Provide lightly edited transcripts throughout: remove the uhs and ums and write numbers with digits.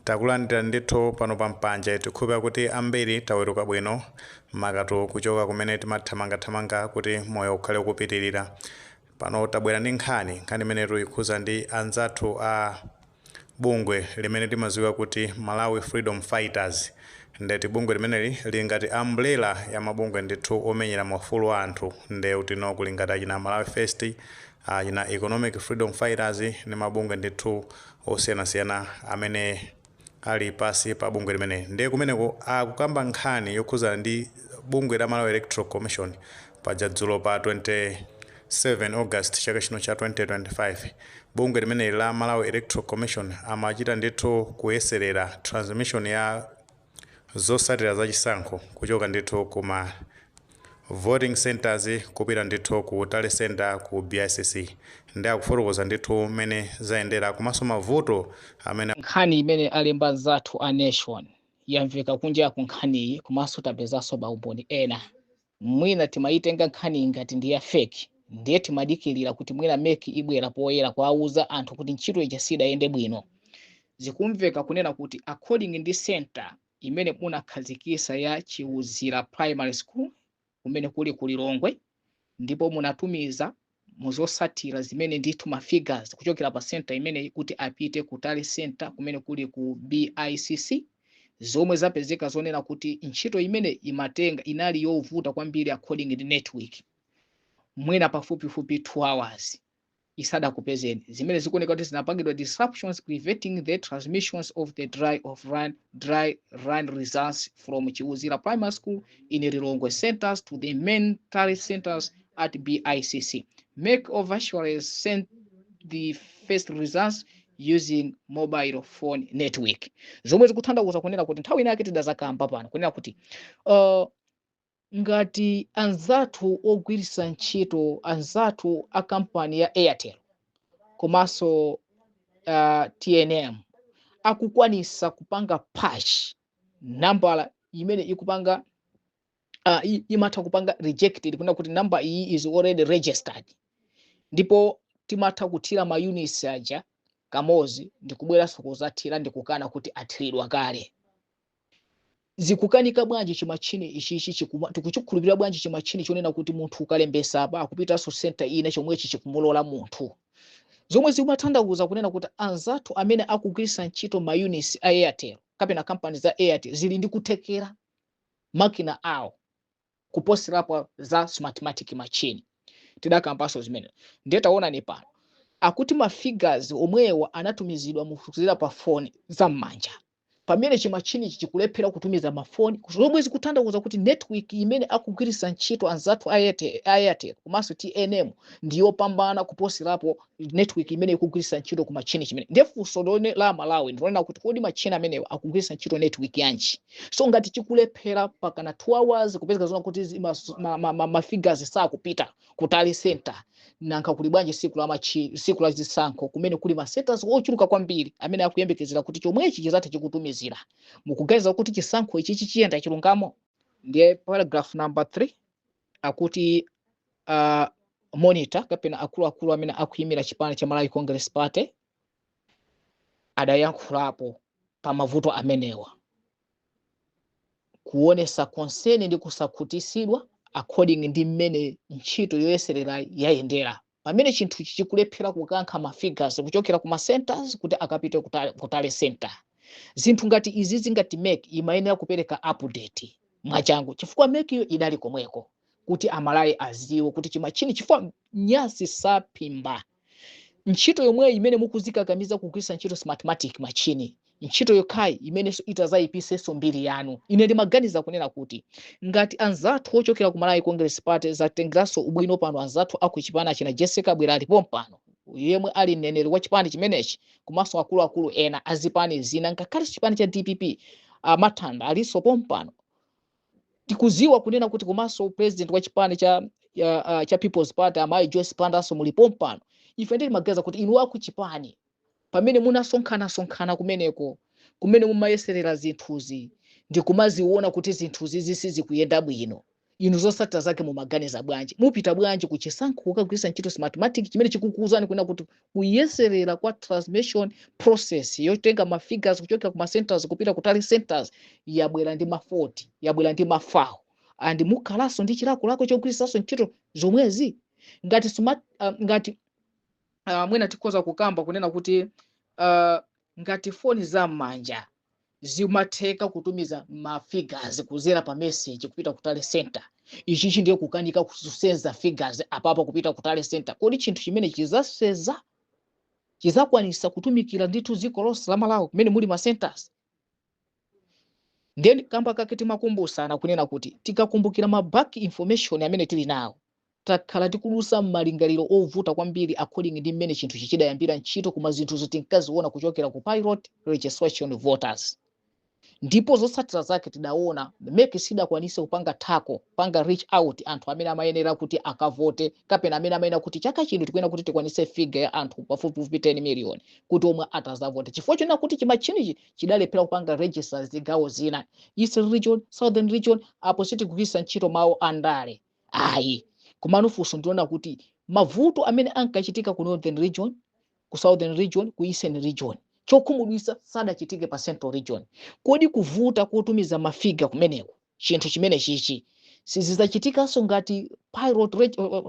Takulandira ndithu pano pa Mpanje. Tikhulupira kuti ambiri taweruka bwino, makatu kuchoka kumene timathamangathamanga kuti moyo ukhale ukupitirira. Pano tabwera ndi nkhani imenetu ikhuza ndi anzathu a bungwe limene timadziwa kuti Malawi Freedom Fighters. Ndeti bungwe limeneli lili ngati umbrella ya mabungwe ndithu omenyera maufulu a anthu. Nde utino kuli ngati achina Malawi First, achina Economic Freedom Fighters ndi mabungwe ndithu osiyanasiyana amene ali pasi pa bungwe limene. Ndiye kumeneko akukamba nkhani yokhuzana ndi bungwe la Malawi Electoral Commission. Paja dzulo pa 27 August chaka chino cha 2025, bungwe limeneli la Malawi Electoral Commission amachita ndithu kuyeserera transmission ya zotsatira zachisankho kuchoka ndithu kuma voting centers kupita ndithu ku tally center ku BICC. Ndi akufotokoza ndithu mmene zayendera komanso mavuto amene Nkhani imene alemba anzathu a Nation yamveka kunja ku nkhaniyi, komanso tapezanso maumboni ena. Mwina timayitenga nkhaniyi ngati ndi ya fake, ndiye timadikirira kuti mwina MEC ibwera poyera kuwauza anthu kuti ntchito ija sidayende bwino. Zikumveka kunena kuti according ndi center imene munakhazikisa ya Chiuzira Primary School kumene kuli ku Lilongwe, ndipo munatumiza muzosatira zimene ndithu ma figures kuchokera pa center imeneyi kuti apite ku tally center kumene kuli ku BICC, zomwe zapezeka zonena kuti ntchito imene imatenga inali yovuta kwambiri according ndi network, mwina pafupifupi 2 hours isadakupezeni, zimene zikuoneka kuti zinapangidwa disruptions preventing the transmissions of the dry run results from Chiuzira Primary School in Lilongwe centers to the main tally centers at BICC. MEC officially sent the first results using mobile phone network, zomwe zikutanthauza kunena kuti nthawi inake tidazakamba pano kunena kuti ngati anzathu ogwiritsa ntchito, anzathu a kampani ya Airtel komanso TNM akukwanisa kupanga patch nambala imene ikupanga imatha kupanga rejected kunena kuti namba iyi is already registered, ndipo timatha kuthira ma units aja kamodzi ndikubweranso kuzathira ndikukana kuti athiridwa kale, zikukanika bwanji chimachine ichichi? Tikuchikhulupirira bwanji chimachine chonena kuti munthu ukalembesa apa akupitanso center ina, chomwechi chikumulola munthu? Zomwe zimatanthauza kunena kuti anzathu amene akugwiritsa ntchito ma units a Airtel kapena kampani za Airtel zili ndi kuthekera makina awo kuposerapo za Smartmatic machine. Tidakambanso zimene. Ndiye taonani pano akuti ma figures omwewa anatumizidwa mukuzera pa foni zam'manja, pamene chimachine chikulephera kutumiza mafoni, zomwe zikutanthauza kuti network imene akugwiritsa ntchito anzathu a Airtel komanso TNM ndiyopambana kuposerapo network imene ikugwiritsa ntchito ku machine chimene. Ndiye funso lone la Malawi ndilonena kuti kodi machine amenewa akugwiritsa ntchito network yanji? So ngati chikulephera pakana 2 hours kupezeka zona kuti ma figures sakupita ku tally center, nanka kuli bwanji siku la zisankho kumene kuli ma centers ochuluka kwambiri amene akuyembekezera kuti chomwechi chizathe chikutumizira? Mukuganiza kuti chisankho ichi chichiyenda chilungamo? Ndiye paragraph number 3 akuti monitor kapena akuluakulu amene akuyimira chipani cha Malawi Congress Party adayankhulapo pa mavuto amenewa, kuonesa concern ndi kusakhutisidwa according ndi mmene ntchito yoyeserera yayendera, pamene chinthu chikulephera kukankha ma figures kuchokera ku ma centers kuti akapite ku tally center. Zinthu ngati izi zingati MEC imayenera kupereka update mwachangu, chifukwa MEC iyo idali komweko kuti Amalawi aziwe kuti chimachine, chifukwa nyasi saphimba. Ntchito yomweyi imene mukuzikakamiza kugwiritsa ntchito Smartmatic machine, ntchito yokhayi imenenso itazayipisenso mbiri yanu. Ine ndimaganiza kunena kuti ngati anzathu ochokera ku Malawi Congress Party zatengeranso ubwino pano, anzathu akuchipani achina Jessica Bwera alipo pano, yemwe ali mneneri wa chipani chimenechi, komanso akuluakulu ena azipani zina, ngakhale chipani cha DPP, Mathanda alinso pompano. Tikuziwa kunena kuti komanso president wa chipani cha People's Party, amayi Joyce Bandanso muli pompano. Ife ndili maganiza kuti inu aku chipani, pamene munasonkhana-sonkhana kumeneko kumene mumayeserera zinthuzi ndikumaziona kuti zinthuzi zisizikuyenda bwino, Inu zotsatira zake mumaganiza bwanji? Mupita bwanji ku chisankho kukagwiritsa ntchito Smartmatic chimene chikukuwuzani kunena kuti kuyeserera kwa transmission process yotenga ma figures kuchokera ku ma centers kupita ku tally centers yabwera ndi ma 40, yabwera ndi ma foul, and mukhalanso ndi chilakolako chogwiritsanso ntchito zomwezi? Ngati smart ngati mwina tikhoza kukamba kunena kuti ngati foni zam'manja zimatheka kutumiza ma figures kuzera pa message kupita ku tally center, ichichi ndiye kukanika kusenza figures apapo kupita ku tally center. Kodi chinthu chimene chizaseza chizakwanisa kutumikira ndithu dziko lonse la Malawi kumene muli ma centers? Ndiye kamba kake timakumbusana kunena kuti tikakumbukira ma back information amene tili nawo, takhala tikulusa m'malingaliro ovuta kwambiri according ndi mmene chinthu chichidayambira ntchito, koma zinthuzo tinkaziona kuchokera ku pilot registration voters, ndipo zotsatira zake tidaona MEC sidakwanise kupanga tackle, panga reach out anthu amene amayenera kuti akavote, kapena amene amayenera kuti chaka chino tikuyenera kuti tikwanise figure ya anthu pafupifupi 10 million kuti omwe atazavote, chifukwa chonena kuti chimachinichi chidalephera kupanga register zigawo zina, Eastern Region, Southern Region. Apo sitikugwiritsa ntchito mawu andale ayi, komano funso ndiona kuti mavuto amene ankachitika ku Northern Region, ku Southern Region, ku Eastern Region, chokhumudwitsa sadachitike pa Central Region. Kodi kuvuta kotumiza ma figure kumeneko, chinthu chimene chichi sizidzachitikanso ngati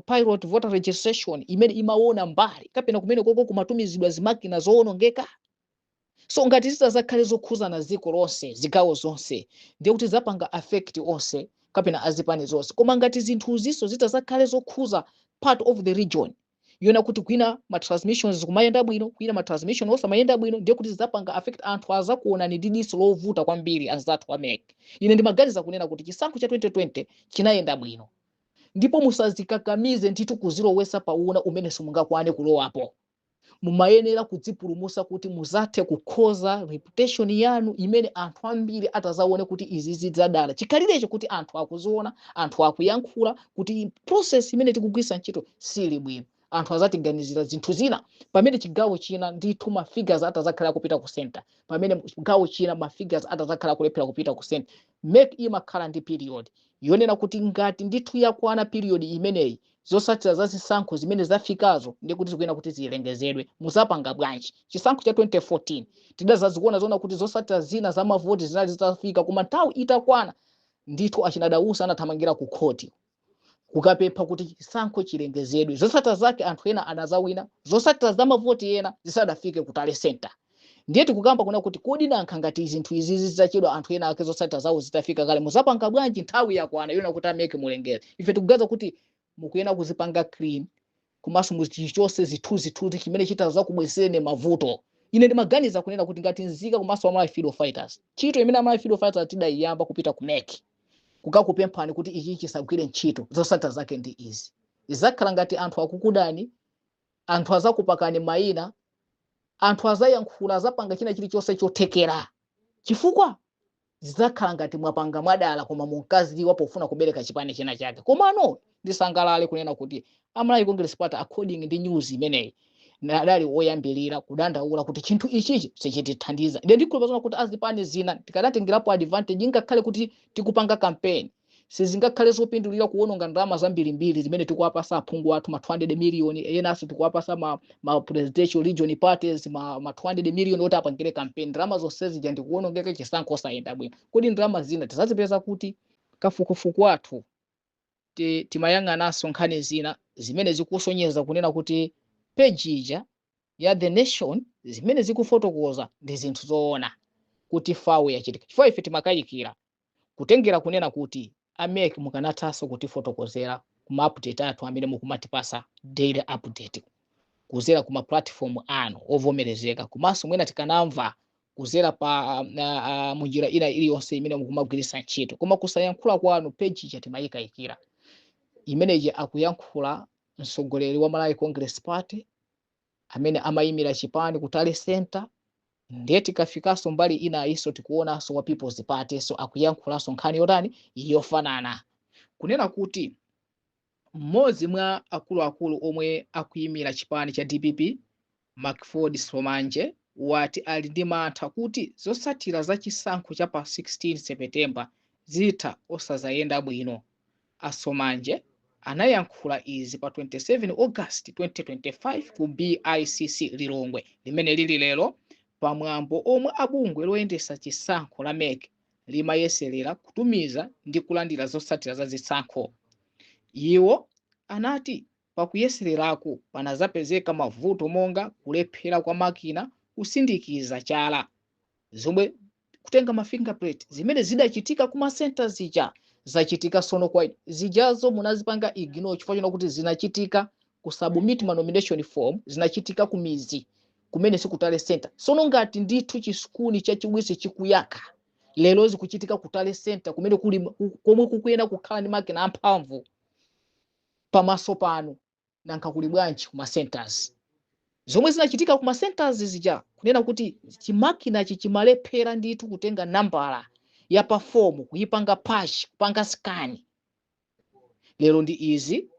pilot voter registration imene imaona mbali, kapena kumene koko kumatumizidwa zimakina zowonongeka? So ngati zitazakhale zokhuzana dziko lonse, zigawo zonse, ndiye kuti zapanga affect onse kapena azipani zonse. Koma ngati zinthuziso zitazakhale zokhuza part of the region, yona kuti kwina ma transmissions kumayenda bwino, kwina ma transmission osamayenda bwino, ndiye kuti zidzapanga affect anthu, azakuonani ndi diso lovuta kwambiri anzathu a MEC. Ine ndimaganiza kunena kuti chisankho cha 2020 chinayenda bwino, ndipo musazikakamize ndithu kuzilowesa pauna umene simungakwane kulowapo. Mumayenera kudzipulumusa kuti muzathe kukhoza reputation yanu imene anthu ambiri atazaone kuti izi zidzadala chikhalirecho kuti anthu akuziona, anthu akuyankhula kuti process imene tikugwisa ntchito sili bwino. Anthu azatiganizira zinthu zina pamene chigawo china ndithu ma figures atazakhala kupita ku center, pamene chigawo china ma figures atazakhala kulephera kupita ku center. MEC imakhala ndi period yonena kuti ngati ndithu yakwana period imeneyi, zotsatira za zisankho zimene zafikazo ndi kuti zikuyenera kuti zilengezedwe. Muzapanga bwanji? Chisankho cha 2014 tidazazikuona zona kuti zotsatira zina za mavoti zinali zitafika, koma nthawi itakwana ndithu achina Dausa anathamangira ku khoti kukapempha kuti chisankho chilengezedwe. Zotsatira zake anthu ena anazawina zotsatira za mavoti ena zisadafike ku tally center. Ndiye tikukamba kuna kuti kodi nankha ngati zinthu izi zidzachedwa, anthu ena ake zotsatira zawo zitafika kale, muzapanga bwanji nthawi yakwana yona kuti a MEC mulengeze? Ife tikuganiza kuti mukuyenera kuzipanga clean, komanso muchichose zithunzithunzi chimene chitaza kubwezereni mavuto. Ine ndimaganiza kunena kuti ngati nzika komanso Amalawi Freedom Fighters, ntchito imene Amalawi Freedom Fighters tidayiyamba kupita ku MEC kukakupemphani kuti ichi chisagwire ntchito, zotsatira zake ndi izi, izakhala ngati anthu akukudani, anthu azakupakani mayina, anthu azayankhula, azapanga china chilichonse chothekera, chifukwa zidzakhala ngati mwapanga mwadala koma munkaziwa pofuna kubereka chipani china chake. Komano ndisangalale kunena kuti Amalawi Congress Party, according ndi news imeneyi, adali oyambirira kudandaula kuti chinthu ichichi sichitithandiza. Ndiye ndikhulupirira kuti azipani zina tikanatengerapo advantage, ngakhale kuti tikupanga campaign, sizingakhale zopindulira kuwononga ndalama zambirimbiri zimene tikuwapasa aphungu athu, ma 200 million enanso tikuwapasa ma presidential region parties, ma 200 million oti apangire campaign. Ndalama zonse zija ndikuwonongeka, chisankho osayenda bwino. Kodi ndalama zina tizazipeza kuti? Kafukufuku athu timayang'ananso nkhani zina zimene zikusonyeza kunena kuti page ija ya The Nation zimene zikufotokoza ndi zinthu zoona kuti foul yachitika, chifukwa ife timakayikira kutengera kunena kuti a MEC mukanathanso kutifotokozera kuma update athu amene mukumatipasa daily update kuzera kuma platform anu ovomerezeka, komanso mwina tikanamva kuzera pa munjira ina iliyonse imene mukumagwiritsa ntchito. Koma kusayankhula kwanu, page ija timayikayikira. Imeneyi akuyankhula mtsogoleri wa Malawi Congress Party amene amayimira chipani ku tally center. Ndiye tikafikanso mbali ina iso tikuonanso wa People's Party so akuyankhulanso nkhani yotani? Yofanana, kunena kuti mmodzi mwa akuluakulu omwe akuyimira chipani cha DPP, Macford Somanje, wati ali ndi mantha kuti zotsatira za chisankho cha pa 16 September zitha osazayenda bwino. A Somanje anayankhula izi pa 27 August 2025 ku BICC Lilongwe, limene lili lero, pamwambo omwe abungwe loyendesa chisankho la MEC limayeserera kutumiza ndi kulandira zotsatira za zisankho. Iwo anati pakuyesereraku panazapezeka mavuto monga kulephera kwa makina kusindikiza chala, zomwe kutenga ma fingerprint, zimene zidachitika kuma center zija zachitika. Sono kwa zijazo munazipanga ignore chifukwa chona kuti zinachitika ku submit ma nomination form, zinachitika ku mizi kumene siku tally center. Sono ngati ndithu chisukuni chachiwisi chikuyaka lero, zikuchitika ku tally center kumene kuli komwe kukuyena kukhala ndi makina amphamvu pamaso pano, nankha kuli bwanji kuma centers? Zomwe zinachitika kuma centers zija, kunena kuti chimakinachi chimalephera ndithu kutenga nambala ya pa fomu, kuyipanga patch, kupanga scan. Lero ndi izi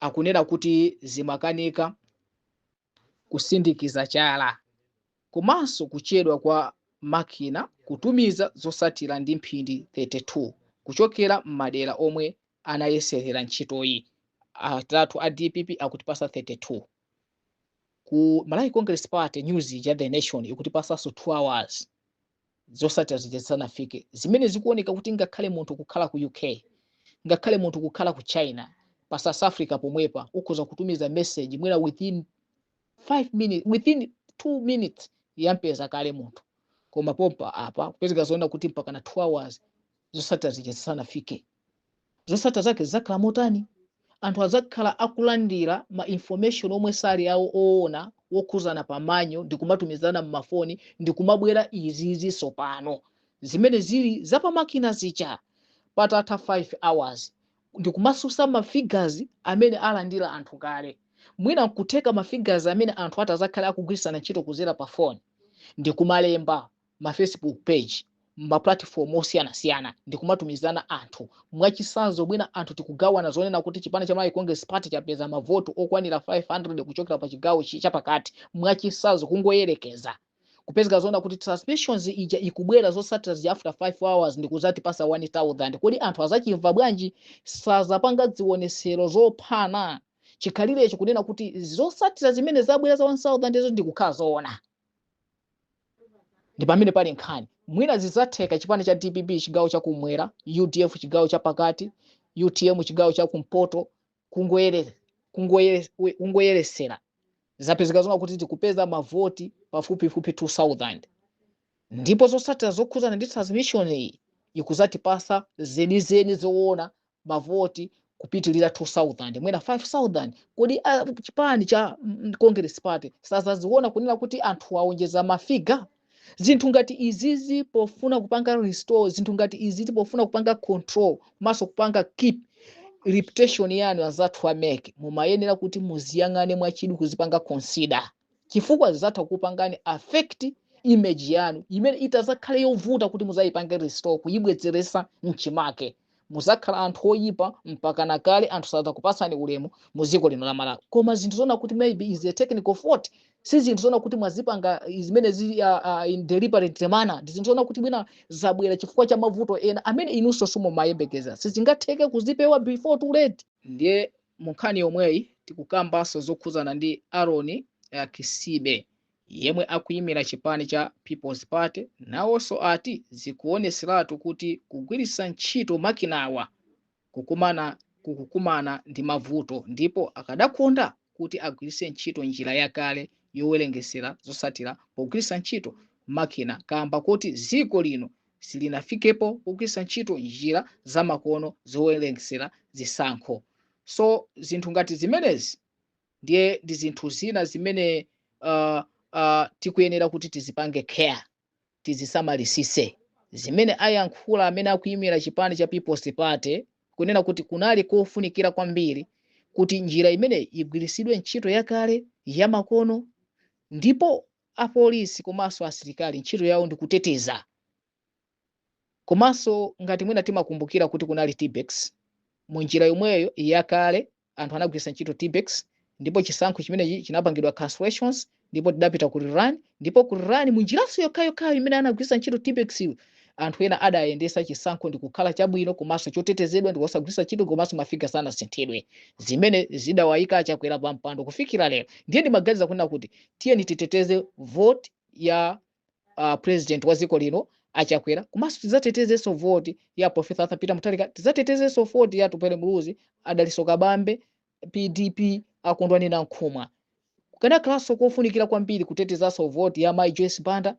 akunena kuti zimakanika kusindikiza chala, komanso kuchedwa kwa makina kutumiza zotsatira ndi mphindi 32 kuchokera m'madera omwe anayeserera ntchitoyi. Atatu a DPP akutipasa 32, ku Malawi Congress Party, news ya The Nation ikutipasanso 2 hours zotsatira zija zisanafike, zimene zikuoneka kuti ngakhale munthu kukhala ku UK, ngakhale munthu kukhala ku China, pa South Africa pomwepa, ukhoza kutumiza message mwina within 5 minutes, within 2 minutes yampeza kale munthu. Koma pompa apa kupezeka zoona kuti mpaka na 2 hours zotsatira zija zisanafike. Zotsatira zake zidzakhala motani? Anthu adzakhala akulandira ma information omwe sali awo oona, wokhuzana pamanyo, ndikumatumizana mmafoni, ndikumabwera izizi sopano zimene zili zapamakina zija patatha 5 hours, ndikumasusa ma figures amene alandira anthu kale. Mwina nkutheka ma figures amene anthu atazakhale akugwirisana ntchito kuzera pa phone, ndikumalemba ma Facebook page, ma platform osiyanasiyana, ndikumatumizana anthu. Mwachisanzo, mwina anthu tikugawana zonena kuti chipani cha Malawi Congress Party chapeza mavoto okwanira 500 kuchokera pa chigawo chapakati, mwachisanzo, kungoyerekeza. Kupezeka zoona kuti transmissions ija ikubwera, zotsatira zija, after 5 hours ndikuzatipasa 1000. Kodi anthu azachimva bwanji? Sazapanga zionesero zophana chikhalirecho kunena kuti zotsatira zimene zabwera za 1000 izo ndikukhala zoona? Ndi pamene pali nkhani. Mwina zidzatheka chipani cha DPP chigawo chakumwera, UDF chigawo chapakati, UTM chigawo chakumpoto, kungoyeresera, zapezeka zona kuti tikupeza mavoti pafupifupi 2000, ndipo zotsatira zokhuzana ndi transmission iyi ikuzatipasa zenizeni zoona mavoti kupitilira 2000, mwina 5000. Kodi chipani cha Congress Party sazaziona kunena kuti anthu aonjeza ma figure? Zinthu ngati izizi, pofuna kupanga restore zinthu ngati izizi, pofuna kupanga control komanso kupanga keep reputation yanu, anzathu a MEC, mumayenera kuti muziyang'ane mwachidwi, kuzipanga consider, chifukwa zizatha kupangani affect image yanu imene itazakhale yovuta kuti muzayipange restore, kuyibwezeresa mchimake. Muzakhala anthu oyipa mpaka nakale, anthu sadzakupasani ulemu mu dziko lino la Malawi. Koma zinthu zona kuti maybe is a technical fault, si zinthu zona kuti mwazipanga zimene zili in deliberate manner. Ndi zinthu zona kuti mwina zabwera chifukwa cha mavuto ena amene inunso simumayembekeza, sizingatheke kuzipewa before too late. Ndiye mu nkhani yomweyi tikukambanso zokhuzana ndi Aaron Kisibe, yemwe akuyimira chipani cha People's Party. Nawonso ati zikuoneseratu kuti kugwiritsa ntchito makinawa kukukumana ndi mavuto, ndipo akadakonda kuti agwiritse ntchito njira yakale yowerengesera zotsatira pogwiritsa ntchito makina, kamba kuti dziko lino silinafikepo pogwiritsa ntchito njira zamakono zowerengesera zisankho. So zinthu ngati zimenezi ndiye ndi zinthu zina zimene tikuyenera kuti tizipange care, tizisamalisise. Zimene ayankhula amene akuyimira chipani cha People's Party, kunena kuti kunali kofunikira kwambiri kuti njira imene igwiritsidwe ntchito yakale yamakono, ndipo apolisi komanso asilikali ntchito yawo ndi kuteteza. Komanso ngati mwina timakumbukira kuti kunali Tipp-Ex, mu njira yomweyo yakale anthu anagwiritsa ntchito Tipp-Ex, ndipo chisankho chimenechi chinapangidwa cancellations, ndipo tidapita ku rerun. Ndipo ku rerun, mu njiranso yokhayokhayo imene anagwiritsa ntchito Tipp-Ex iyo, Anthu ena adayendesa chisankho ndi kukhala chabwino komanso chotetezedwa ndi osagwiritsa ntchito, komanso ma figure sanasinthidwe, zimene zidawayika Achakwera pa mpando kufikira lero. Ndiye ndimaganiza kunena kuti tiyeni titeteze vote ya president wa dziko lino Achakwera, komanso tidzatetezenso vote ya Professor Arthur Peter Mutharika, tidzatetezenso vote ya Atupele Muluzi, Adaliso Kabambe, PDP, Akondwani Nankhumwa. Kukanakhalanso kofunikira kwambiri kutetezanso vote ya Mai Joyce Banda.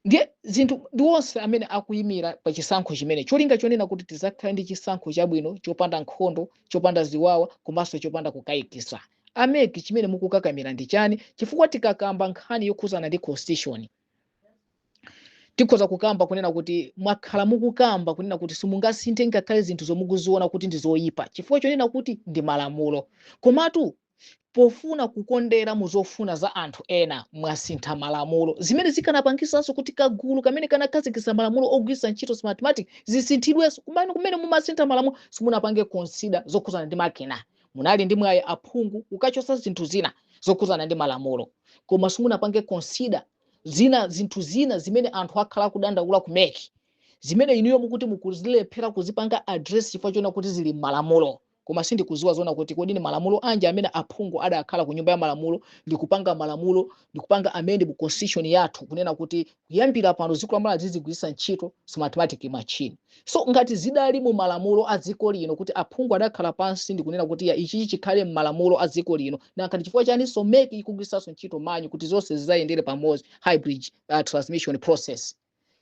Ndiye zinthu ndi onse amene akuyimira pa chisankho chimene, cholinga chonena kuti tizakhale ndi chisankho chabwino, chopanda nkhondo, chopanda ziwawa komanso chopanda kukayikisa. A MEC, chimene mukukakamira ndi chani? Chifukwa tikakamba nkhani yokhuzana ndi constitution, tikhoza kukamba kunena kuti mwakhala mukukamba kunena kuti simungasinthe ngakhale zinthu zomukuziona kuti ndi zoyipa, chifukwa chonena kuti ndi malamulo. Komatu pofuna kukondera muzofuna za anthu ena, mwasintha malamulo, zimene zikanapangisanso kuti kagulu kamene kanakhazikitsa malamulo ogwiritsa ntchito Smartmatic zisinthidwenso. Kumene kumene mumasintha malamulo, simunapange consider zokhuzana ndi makina. Munali ndi mwayi aphungu kukachosa zinthu zina zokhuzana ndi malamulo, koma simunapange consider zina, zinthu zina zimene anthu akhala akudandaula ku MEC, zimene inuyo mukuti mukuzilephera kuzipanga address chifukwa chona kuti zili m'malamulo. Koma sindikuziwa zona kuti kodi ni malamulo anji amene aphungu adakhala ku Nyumba ya Malamulo ndikupanga malamulo, ndikupanga amend mu constitution yathu kunena kuti kuyambira pano dziko la Malawi zizigwiritsa ntchito Smartmatic machine. So ngati zidali mu malamulo a dziko lino kuti aphungu adakhala pansi ndikunena kuti ya, ichi chikhale m'malamulo a dziko lino, nanga ndi chifukwa chaninso MEC ikugwiritsanso ntchito manual kuti zonse zizayendere pamodzi, hybrid transmission process?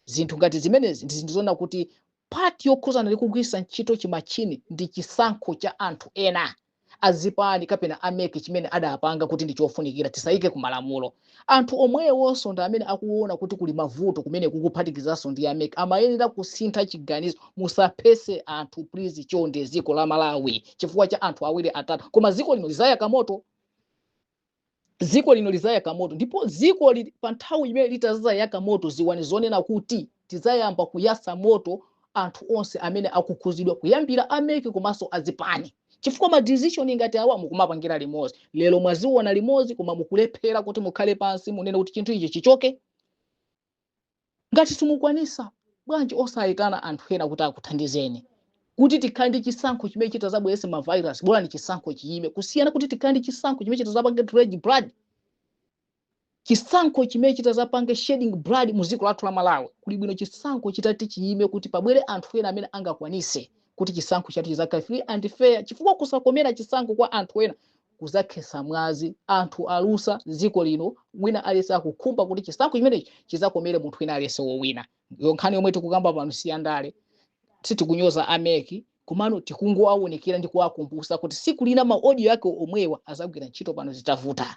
Zinthu ngati zimenezi ndi zinthu zoona kuti part yokhuzana ndi kugwiritsa ntchito chimachini ndi chisankho cha anthu ena azipani kapena a MEC chimene adapanga kuti ndi chofunikira tisayike ku malamulo. Anthu omwewonso ndi amene akuona kuti kuli mavuto kumene kukuphatikizanso ndi a MEC, amayenera kusintha chiganizo. Musaphese anthu, please, chonde, dziko la Malawi chifukwa cha anthu awiri, atatu. Koma dziko lino lizayaka moto, dziko lino lizayaka moto. Ndipo dziko pa nthawi imene litazayaka moto, ziwani zonena kuti tizayamba kuyasa moto anthu onse amene akukhuzidwa, kuyambira a MEC komanso azipani, chifukwa ma decision ngati awa mukumapangira limodzi. Lero mwaziona limodzi, koma mukulephera kuti mukhale pansi munene kuti chinthu ichi chichoke. Ngati simukwanisa, bwanji osayitana anthu ena kuti akuthandizeni kuti tikhale ndi chisankho chimene chitazabwerese ma virus? Bora ni chisankho chiyime, kusiyana kuti tikhale ndi chisankho chimene chitazapange dredge blood, chisankho chimene chitazapange shedding blood mu dziko lathu la Malawi. Kuli bwino chisankho chitati chiyime kuti pabwere anthu ena amene angakwanise kuti chisankho chathu chizakhale free and fair, chifukwa kusakomera chisankho kwa anthu ena kuzakhesa mwazi, anthu alusa dziko lino. Wina aliyense akukhumba kuti chisankho chimenechi chizakomere munthu wina aliyense wowina. Iyo nkhani yomwe tikukamba pano siyandale, sitikunyoza a MEC, komano tikungowawunikira ndi kuwakumbutsa kuti siku lina ma audio yake omwewa azagwira ntchito pano zitavuta.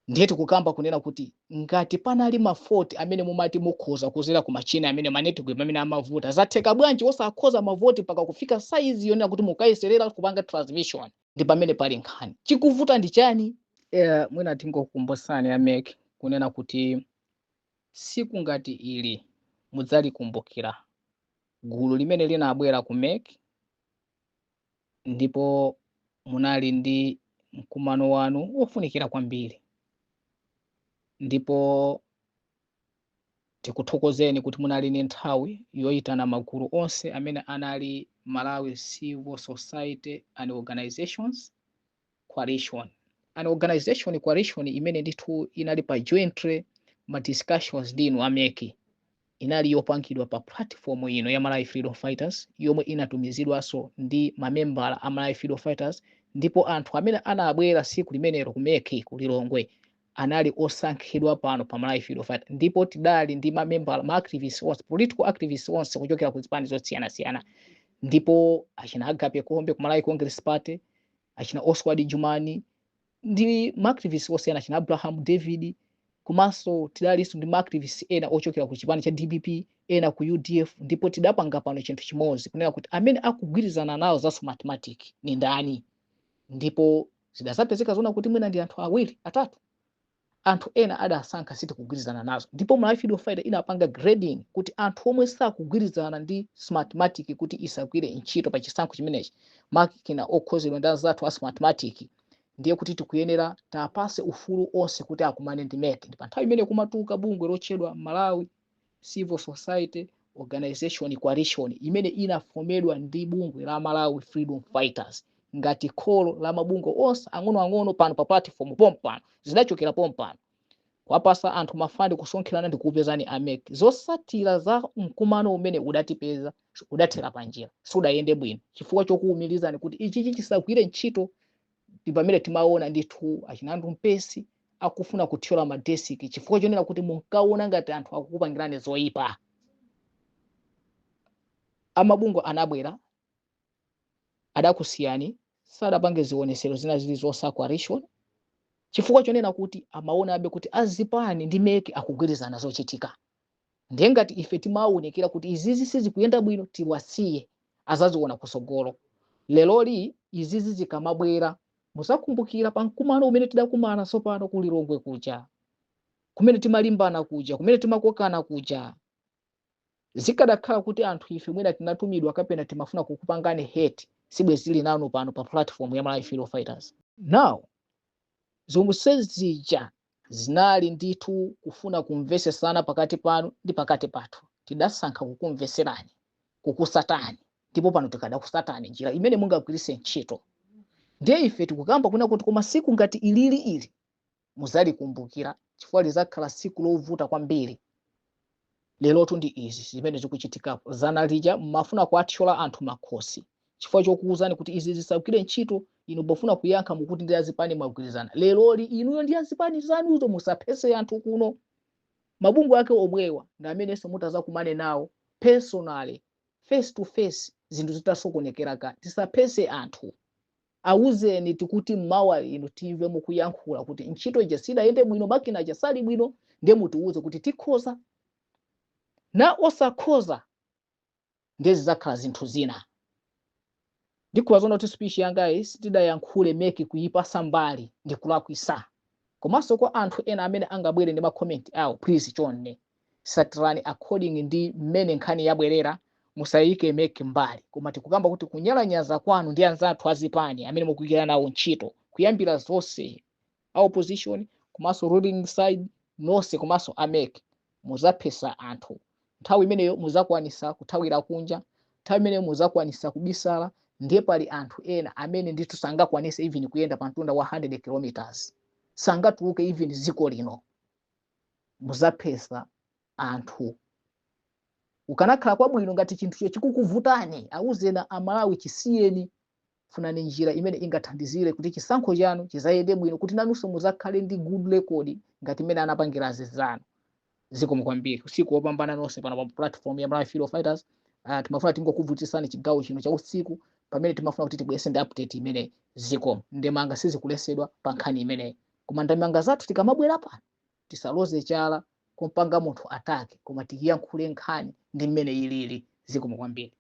Ndiye tikukamba kunena kuti ngati panali ma fault amene mumati mukhoza kuzera ku machine amene ma network amene amavuta, zatheka bwanji osakhoza mavoti mpaka kufika size yonena kuti mukayeserera kupanga transmission? Ndi pamene pali nkhani. Chikuvuta ndi chani? Mwina tingokumbusani a MEC kunena kuti siku ngati ili mudzalikumbukira, gulu limene linabwera ku MEC ndipo munali ndi mkumano wanu wofunikira kwambiri, ndipo tikuthokozeni kuti munali ndi nthawi yoyitana magulu onse amene anali Malawi Civil Society and Organizations Coalition, an organization coalition imene ndithu inali pa jointly ma discussions ndinu a MEC. Inali yopangidwa pa platform ino ya Malawi Freedom Fighters, yomwe inatumizidwanso ndi mamembala a Malawi Freedom Fighters. Ndipo anthu amene anabwera siku limenelo ku MEC ku Lilongwe anali osankhidwa pano pa Malawi Freedom Fighters, ndipo tidali ndi mamembala, ma activists onse, political activists onse kuchokera ku zipani zosiyanasiyana. Ndipo achina Agape Kombe ku Malawi Congress Party, achina Oswald Jumani ndi ma activists osiyana, achina Abraham David, komanso tidalinso ndi ma activists ena ochokera ku chipani cha DPP, ena ku UDF. Ndipo tidapanga pano chinthu chimodzi kunena kuti amene akugwirizana nawo za Smartmatic ni ndani? Ndipo zidazapezeka zona kuti mwina ndi anthu awiri, atatu, anthu ena adasankha sitikugwirizana nazo. Ndipo Malawi Freedom Fighter inapanga grading kuti anthu omwe sakugwirizana ndi Smartmatic kuti isagwire ntchito pa chisankho chimenechi, makina okhozedwa ndi anzathu a Smartmatic, ndiye kuti tikuyenera tapase ufulu onse kuti akumane ndi MEC. Ndi pa nthawi imene kumatuluka bungwe lotchedwa Malawi Civil Society Organization Coalition imene inafomedwa ndi bungwe la Malawi Freedom Fighters ngati kholo la mabungwe onse ang'onoang'ono pano pa platform pompano. Zidachokera pompano kwapasa anthu ma fund, kusonkherana ndi kupezani a MEC. Zosatira za mkumano umene udatipeza udathera panjira, sudayende bwino chifukwa chokuwumirizani kuti ichichi chisagwire ntchito. Ndi pamene timaona ndithu achinandu mpesi akufuna kuthyola madesiki chifukwa chonena kuti munkaona ngati anthu akukupangirani zoyipa. Amabungwe anabwera, adakusiyani, sadapange zionesero zina zilizonse coalition chifukwa chonena kuti amaonabe kuti azipani ndi MEC akugwirizana zochitika. Ndiye ngati ife timawunikira kuti izizi sizikuyenda bwino, tiwasiye, azaziona kusogolo. Leloli izizi zikamabwera, muzakumbukira pa mkumano umene tidakumana tsopano ku Lilongwe kuja, kumene timalimbana kuja, kumene timakokana kuja. Zikadakhala kuti anthu ife mwina tinatumidwa kapena timafuna kukupangani hate, sibwezi tili nanu pano pa platform ya Malawi Freedom Fighters. Now zomwe zija zinali ndithu kufuna kumvesesana pakati panu ndi pakati pathu. Tidasankha kukumveserani, kukusatani, ndipo pano tikadakusatani njira imene mungagwiritse ntchito. Ndiye ife tikukamba kuna kuti koma siku ngati ilili ili muzalikumbukira chifukwa lizakhala siku lovuta kwambiri. Lerotu ndi izi zimene zikuchitikapo. Zana lija mmafuna kuathyola anthu makhosi chifukwa chokuwuzani kuti izi zisagwire ntchito. Inu pofuna kuyankha mukuti ndi azipani mwagwirizana. Leroli inuyo ndi azipani zanuzo musaphese anthu kuno. Mabungwe ake omwewa ndi amenenso mutazakumane nawo personally, face to face, zinthu zitasokonekera ka. Tisaphese anthu. Awuzeni tikuti mmawa inu timve mukuyankhula kuti ntchito ija sidayende bwino, makina aja sali bwino, ndiye mutiuze kuti tikhoza na osakhoza, ndiye zidzakhala zinthu zina. Ndikhuwa zona kuti speech yangayi sitidayankhule MEC kuyipasa mbali ndi kulakwisa, komanso kwa anthu ena amene angabwere ndi ma comment awo, please chonde satirani according ndi mmene nkhani yabwerera, musayike MEC mbali. Koma tikukamba kuti kunyalanyaza kwanu ndi anzathu azipani amene mukugwira nawo ntchito, kuyambira zonse a opposition komanso ruling side nonse komanso a MEC, muzaphesa anthu. Nthawi imeneyo muzakwanisa kuthawira kunja, nthawi imeneyo muzakwanisa kubisala. Ndiye pali anthu ena amene ndithu sangakwanise even kuyenda pa mtunda wa 100 kilometers, sangatuluke even dziko lino. Muzaphesa anthu. Ukanakhala kwabwino ngati chinthucho chikukuvutani, awuzena Amalawi, chisiyeni, funani njira imene ingathandizire kuti chisankho chanu chizayende bwino, kuti nanunso muzakhale ndi good record ngati imene anapangira azizanu. Zikomo kwambiri, usiku wopambana nonse pano pa platform ya Malawi Freedom Fighters. Timafuna tingokuvutisani chigawo chino cha usiku pamene timafuna kuti tibwerese ndi update imene. Zikomo. Ndemanga sizikulesedwa pa nkhani imeneyi, koma ndemanga zathu tikamabwera pano tisaloze chala kumpanga munthu atake, koma tiyankhule nkhani ndi mmene ilili. Zikomo kwambiri.